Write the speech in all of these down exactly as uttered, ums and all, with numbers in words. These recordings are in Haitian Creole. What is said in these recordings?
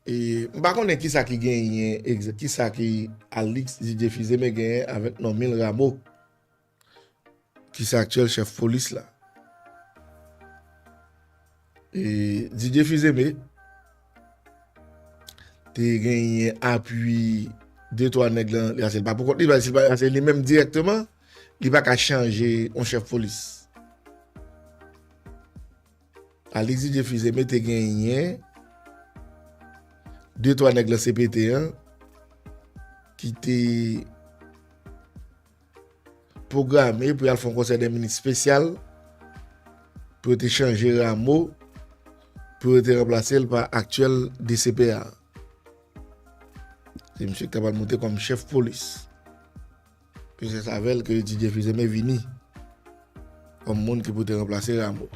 E, m pa konnen kisa ki genyen, egza- kisa ki Alix Didier Fils-Aimé genyen avèk Normil Rameau, ki se aktyèl chèf polis la. E, Didier Fils-Aimé te genyen apui de twa nèg lan, li pa pou kont li, li pa se li menm dirèkteman, li pa ka chanje yon chèf polis. Alix Didier Fils-Aimé te genyen de twa nèg lan C P T an ki te pwograme pou y al fè yon konsèy dè minis espesyal pou yo te chanje Rameau, pou yo te ranplase l pa aktyèl D C P A. Se misye ki ta pral monte kòm chèf polis. Piske se avè l ke Didier Fils-Aimé vini kòm moun ki pou te ranplase Rameau.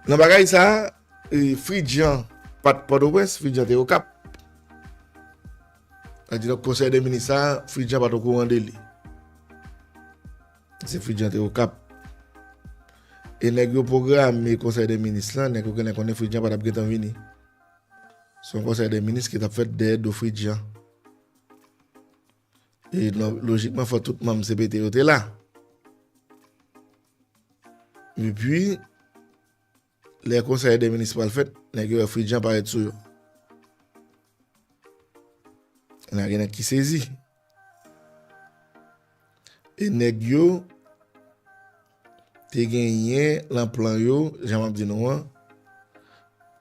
Nan bagay sa, e, Fritz Jean pa t Pòtoprens, Fritz Jean te Okap. Sa di donk konsèy dè minis sa, Fritz Jean pa t okouran de li. Se Fritz Jean te Okap. E nèg yo pwograme konsèy dè minis lan, nèg yo genlè konnen Fritz Jean pa t ap gentan vini. Se yon konsèy dè minis ki t ap fèt dèyè do Fritz Jean. E lo- lojikman, fò tout manm C P T yo te la. Epi, lè konsèy dè minis pral fèt, nèg yo wè Fritz Jean parèt sou yo. Nan gen nèg ki sezi. E nèg yo te genyen lan plan yo, jan m ap di nou an,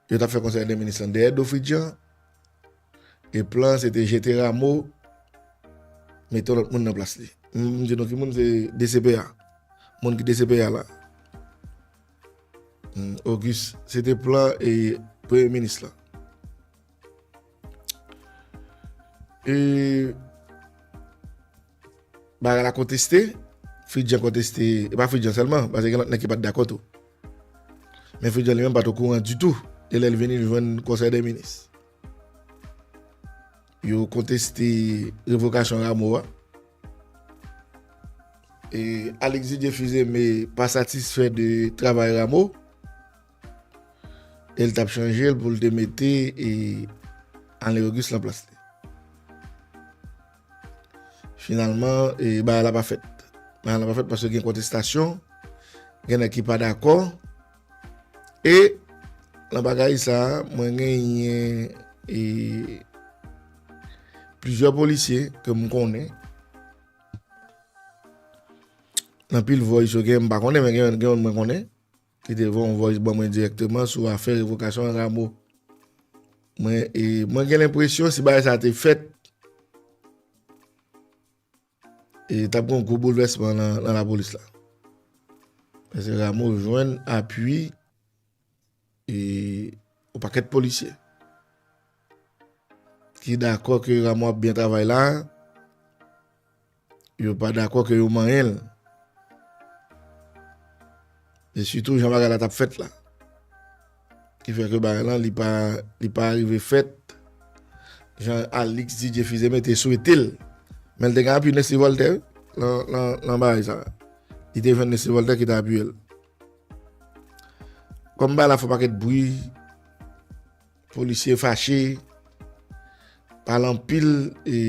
yo t ap fè konsèy dè minis lan dèyè do Fritz Jean. E plan se te jete Rameau, mete yon lòt moun nan plas li. M di nou ki moun, se D C P A. Moun ki D C P A la. Hmm, Auguste, se te plan e premye minis la. E bagay la konteste, Fritz Jean konteste, e pa Fritz Jean sèlman, paske gen lòt nèg ki pa t dakò tou. Men Fritz Jean li menm pa t okouran ditou de lè l vini l jwenn konsèy dè minis. Yo konteste revokasyon Rameau a. E Alix Didier Fils-Aimé pa satisfè de travay Rameau. E l t ap chanje l pou l te mete e Alain Auguste lan plas li. Finalman, e bagay la pa fèt. Bagay la pa fèt paske gen kontestasyon, gen nèg ki pa dakò. E nan bagay sa, mwen genyen e plizyè polisye ke m konnen. Nan pil voice yo gen, m pa konnen, men gen, gen youn mwen konnen ki te voye yon voice ban mwen dirèkteman sou afè revokasyon Rameau. Mwen, e, mwen gen lenpresyon si bagay sa te fèt, e, t ap gen yon gwo boulvèsman nan, nan lapolis la. Paske Rameau jwenn apui e, yon pakèt polisye ki dakò ke Rameau ap byen travay la, yo pa dakò ke yo manyen l. E sitou jan bagay la t ap fèt la. Ki fè ke bagay lan, li pa, li pa rive fèt jan Alix Didier Fils-Aimé te swete l. Men l te gen apui Nesly Voltaire, wi, nan, nan, nan bagay sa. Li te jwenn Nesly Voltaire ki te apiye l. Kòm bagay la fè pakèt bri, polisye fache, pale anpil, e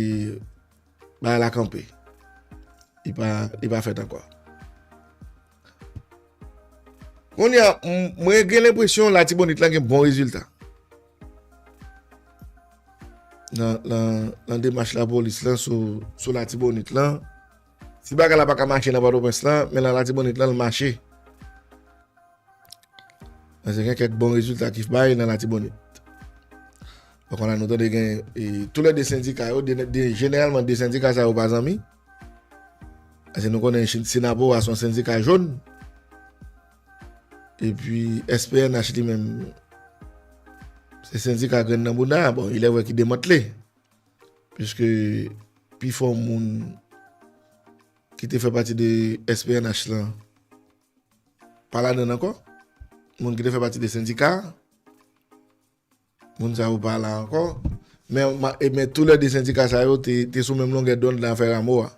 bagay la kanpe. Li pa, li pa fèt ankò. Kounye a, m- mwen gen lenpresyon Latibonit lan gen bon rezilta. Nan, nan, nan demach lapolis lan sou, sou Latibonit lan. Si bagay la pa ka mache nan Pòtoprens lan, men nan Latibonit lan, l mache. Paske gen kèk bon rezilta ki bay nan Latibonit. Donk, la nou tande gen, e, tou lè de sendika yo, de, de, jeneralman, de sendika sa yo pa zanmi. Paske nou konnen Synapoha se yon sendika jòn. Epi S P N H li menm, se sendika grenn nan bounda, bon, il est vrai ki demantle. Piske pifò moun ki te fè pati de S P N H lan pa ladan l ankò. Moun ki te fè pati de sendika, moun sa yo pa la ankò. Men, ma- e, men tou lè de sendika sa yo te, te sou menm longè dond nan afè Rameau a.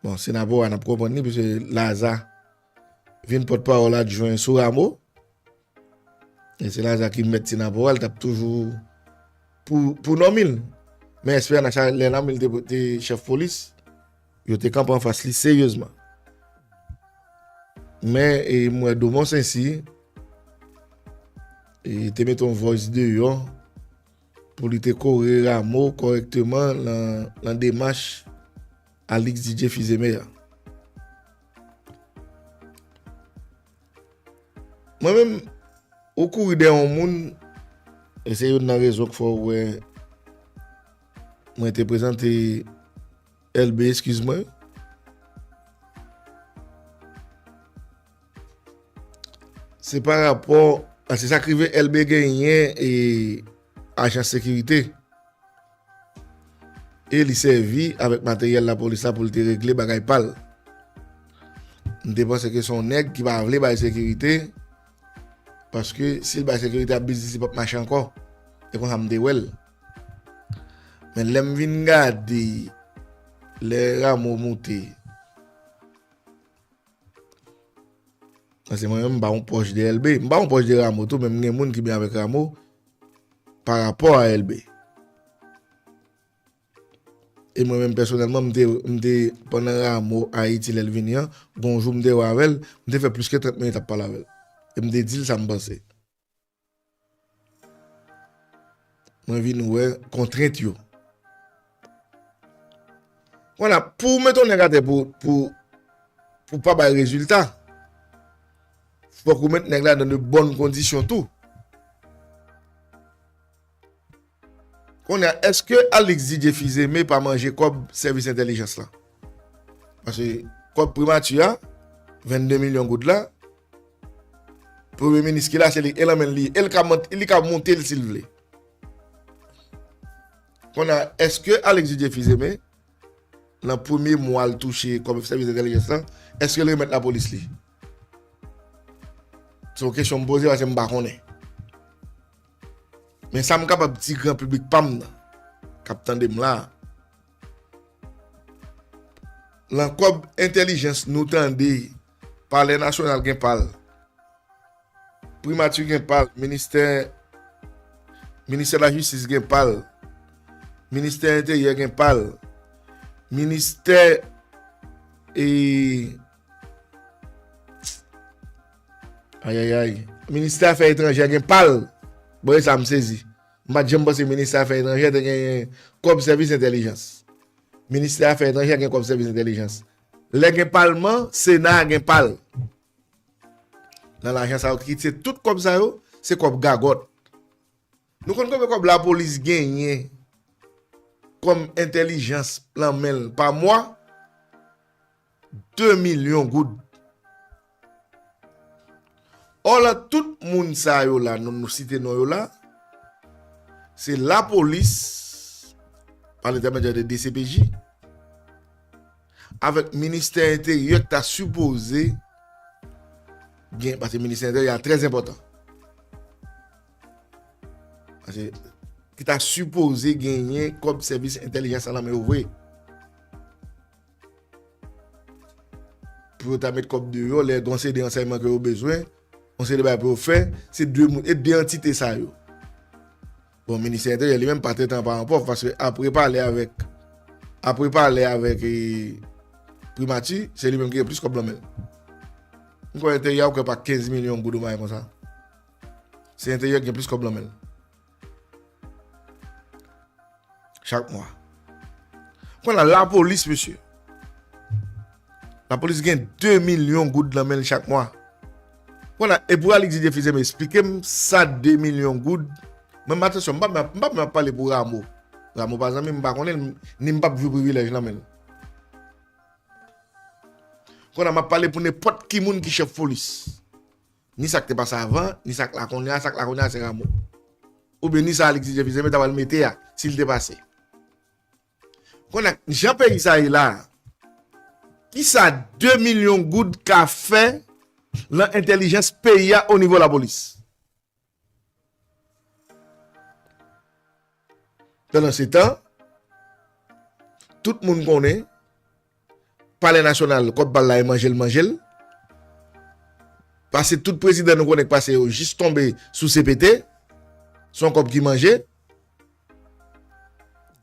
Bon, Synapoha, n ap konprann li, piske Laza vin pòtpawòl adjwen sou Rameau. E se Laza ki mèt ti nan pawòl, t ap toujou pou, pou nòm li. Men S P N H la, lè nòm li te, te chèf polis, yo te kanpe anfas li seryezman. Men, e, m wè Domon Sensi, e, te mete yon voice deyò pou li te kore Rameau kòrèkteman nan, nan demach Alix Didier Fils-Aimé a. Mwen menm, ou kouri dèyè yon moun, e se youn nan rezon k fè w wè mwen te prezante L B, eskiz mwen. Se pa rapò, a, se sa k rive L B genyen e ajans sekirite. E li sèvi avèk materyèl lapolis la pou l te regle bagay pa l. M te panse ke se yon nèg ki pa vle bay sekirite, paske si l bay sekirite a, biznis li p ap mache ankò. E konsa m te wè l. Men lè m vin gade, lè Rameau moute, paske mwen menm, m pa yon pwòch de L B. M pa yon pwòch de Rameau tou, men m gen moun ki byen avèk Rameau pa rapò a L B. E mwen menm pèsonèlman, m te, m te, pandan Rameau Ayiti lè l vini an, gon jou m te wè avè l, m te fè plis ke trant minit ap pale avè l. E m te di l sa m panse. Mwen vin wè kontrent yo. Vwala, pou w mete yon nèg atè pou, pou, pou pa bay rezilta, fòk ou met nèg la dans de bonnes conditions tou. Kounye a, èske Alix Didier Fils-Aimé pa manje kòb sèvis entèlijans lan? Paske kòb primati a, vennde milyon goud la, premye minis ki la, se li, e nan men l li ye. E l ka mont-, li ka monte l si l vle. Kounye a, èske Alix Didier Fils-Aimé, nan premye mwa l touche kòb sèvis entèlijans lan, èske l remèt lapolis li? Se yon kesyon m poze paske m pa konnen. Men sa m kapab di gran piblik pa m nan, k ap tande m la, nan kòb entèlijans nou tande Palè Nasyonal gen pa l, Primati gen pa l, ministè, ministè Lajistis gen pa l, ministè Enteryè gen pa l, ministè, e, ayayay, ministè Afè Etranjè gen pa l. Bon, e sa m sezi. M pa t janm panse ministè Afè Etranjè te genyen kòb sèvis entèlijans. Ministè Afè Etranjè gen kòb sèvis entèlijans. Lè gen palman, Sena a gen pa l. Nan lajan sa yo, ki se tout kòb sa yo, se kòb gagòt. Nou konn konbyen kòb lapolis genyen kòm entèlijans nan men l pa mwa? De milyon goud. Ò, lan tout moun sa yo la, nou, nou site non yo la, se lapolis, pa lentèmedyè de D C P J, avèk ministè enteryè ki ta sipoze gen, paske ministè enteryè a trè enpòtan. Paske ki ta sipoze genyen kòb sèvis entèlijans lan nan men yo vre. Pou yo ta met kòb deyò, lè gon seri de ransèyman ke yo bezwen, yon seri de bagay pou yo fè, se de moun, e de antite sa yo. Bon, ministè enteryè li menm pa trete anba anpòf, paske apre pale avèk, apre pale avèk, e, primati, se li menm ki gen plis kòb nan men l. M kwè enteryè a, ou kwè pa kenz milyon goud ou bagay konsa. Se enteryè ki gen plis kòb nan men l. Chak mwa. Kounye a, lapolis, mesye. Lapolis gen de milyon goud nan men l chak mwa. Kounye a, e pou Alix Didier Fils-Aimé esplike m sa de milyon goud. Mwen, m atansyon, m pa, m pa, m pa pale pou Rameau. Rameau pa zanmi m, m pa konnen l, ni m p ap jwi privilèj nan men l. Kounye a, m ap pale pou nenpòt ki moun ki chèf polis. Ni sa k te pase avan, ni sa k la kounye a, sa k la kounye a se Rameau. Oubyen ni sa Alix Didier Fils-Aimé ta pral mete a, si l te pase. Kounye a, jan peyi sa ye la, kisa de milyon goud ka fè lan entèlijans peyi a o nivo lapolis? Pandansetan, tout moun konnen, Palè Nasyonal, kòb pa l la, e manje l manje l. Pase tout prezidan nou konnen k pase yo jis tonbe sou C P T, se yon kòb ki manje.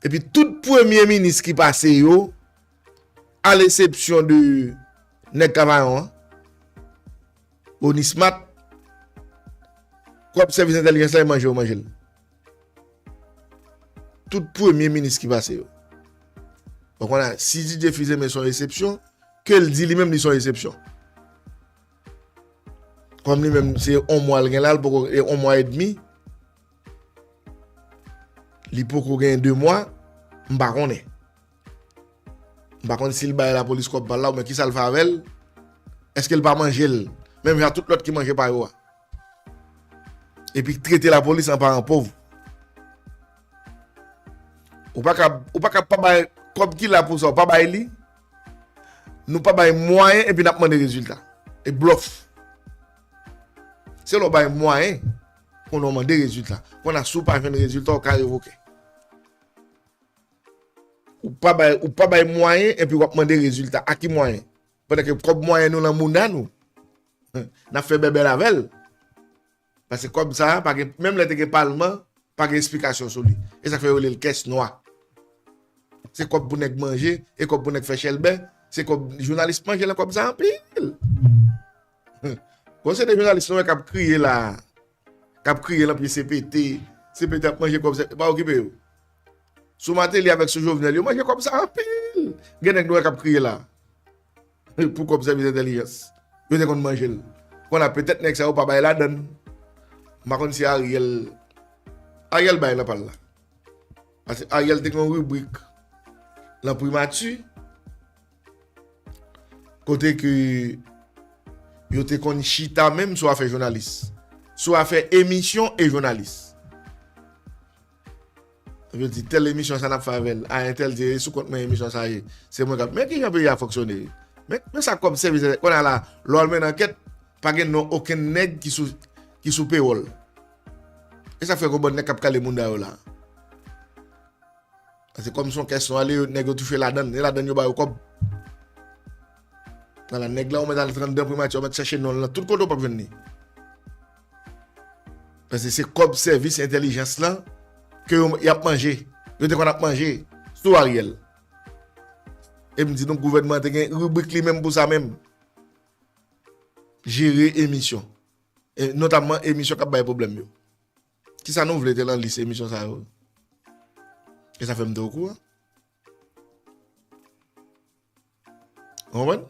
Epi tout premye minis ki pase yo, a lesepsyon de nèg Kavayon an, Onismat, kòb sèvis entèlijans la, e manje yo manje l. Tout premye minis ki pase yo. Donk, w konn, si Didier Fils-Aimé se yon eksepsyon, ke l di li menm li se yon eksepsyon. Kòm li menm se yon mwa l gen la, l poko, e yon mwa edmi, li poko gen de mwa, m pa konnen. M pa konn si l bay lapolis kòb pa l la, oubyen kisa l fè avè l. Èske l pa manje l? Menm jan tout lòt ki manje pa yo a. Epi trete lapolis an paran pòv. Ou pa ka, ou pa ka pa bay kòb ki la pou sa, ou pa bay li. Nou pa bay mwayen epi n ap mande rezilta. E blòf. Se lè w bay mwayen, kounye a w mande rezilta. Kounye a si w pa jwenn rezilta, w ka revoke. Ou pa bay, ou pa bay mwayen epi w ap mande rezilta. A ki mwayen? Pandan ke kòb mwayen nou nan mouda nou, n ap fè bèbèl avè l. Paske kòb sa a, pa gen, menm lè te gen palman, pa gen esplikasyon sou li. E sa k fè yo rele l kès nwa. Se kòb pou nèg manje, e kòb pou nèg fè chèlbè, se kòb jounalis manje nan kòb sa anpil. Bon, se de jounalis nou wè k ap kriye la, k ap kriye nan pye C P T, C P T ap manje kòb, pa okipe yo. Sou Martelly avèk sou Jovenel, yo manje kòb sa anpil. Gen nèg nou wè k ap kriye la. Pou kòb sèvis entèlijans. Yo te konn manje l. Kounye a petèt nèg sa yo pa bay ladann. M pa konn si Ariel, Ariel bay nan pa l la. Paske Ariel te gen yon ribrik nan Primati, kote ke yo te konn chita menm sou afè jounalis. Sou afè emisyon e jounalis. Yo di, tèl emisyon sa n ap fè avè l. A, entèl di, e sou kont mwen emisyon sa ye. Se mwen k ap, men kijan peyi a fonksyone. Men, men sa kòb sèvis, kounye a la, lè w al mennen ankèt, pa gen non okenn nèg ki sou, ki sou pewòl. E sa k fè gen yon bann nèg k ap kale moun da yo la. Paske kòm se yon kès nwa li ye, nèg yo touche ladann, e ladann yo ba yo kòb. Nan la, nèg la, ou mèt al anndan Primati, ou mèt chèche non l nan tout kote, ou p ap jwenn li. Paske se kòb sèvis entèlijans lan ke yo, y ap manje. Yo te konn ap manje sou Ariel. E m di nou, gouvènman an te gen ribrik li menm pou sa menm. Jere emisyon. E notamman emisyon k ap bay pwoblèm yo. Kisa nou vle te nan lis emisyon sa yo? E sa fè m te okouran. Ou konprann?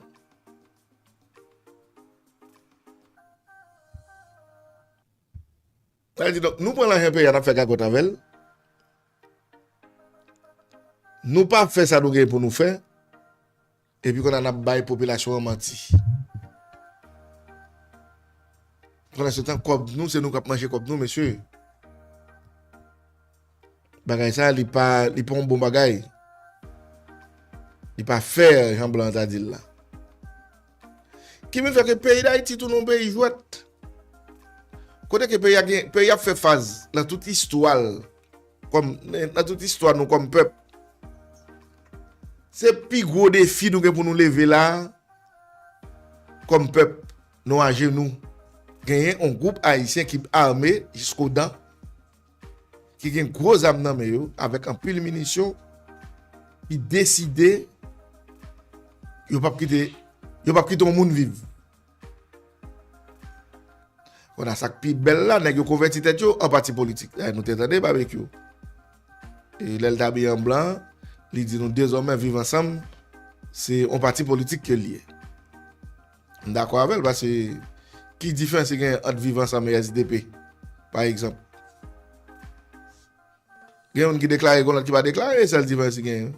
Sa vle di, donk, nou pran lajan peyi a, n ap fè gagòt avè l. Nou pa fè sa nou gen pou nou fè. Epi kounye a n ap bay popilasyon an manti. Pandan se tan, kòb nou, se nou k ap manje kòb nou, mesye. Bagay sa, li pa, li pa yon bon bagay. Li pa fè, jan blan an ta di l la. Ki vin fè ke peyi Dayiti tounen yon peyi jwèt. Kote ke peyi a gen, peyi ap fè faz nan tout istwa l, kòm, nan tout istwa nou kòm pèp. Se pi gwo defi nou gen pou nou leve la, kòm pèp, nou ajenou. Genyen yon gwoup ayisyen ki ame jiskodan, ki gen gwo zam nan men yo, avèk anpil minisyon, ki deside yo p ap kite, yo p ap kite yon moun viv. Kounye a, sa k pi bèl la, nèg yo konvèti tèt yo an pati politik. Dayè, nou te tande Babekyou. E lè l t abiye an blan, li di nou dezòmè Viv Ansanm se yon pati politik ke l ye. M dakò avè l, paske ki diferans ki gen ant Viv Ansanm e S D P, pa egzanp? Gen youn ki deklare, gen lòt ki pa deklare, e sèl diferans ki gen.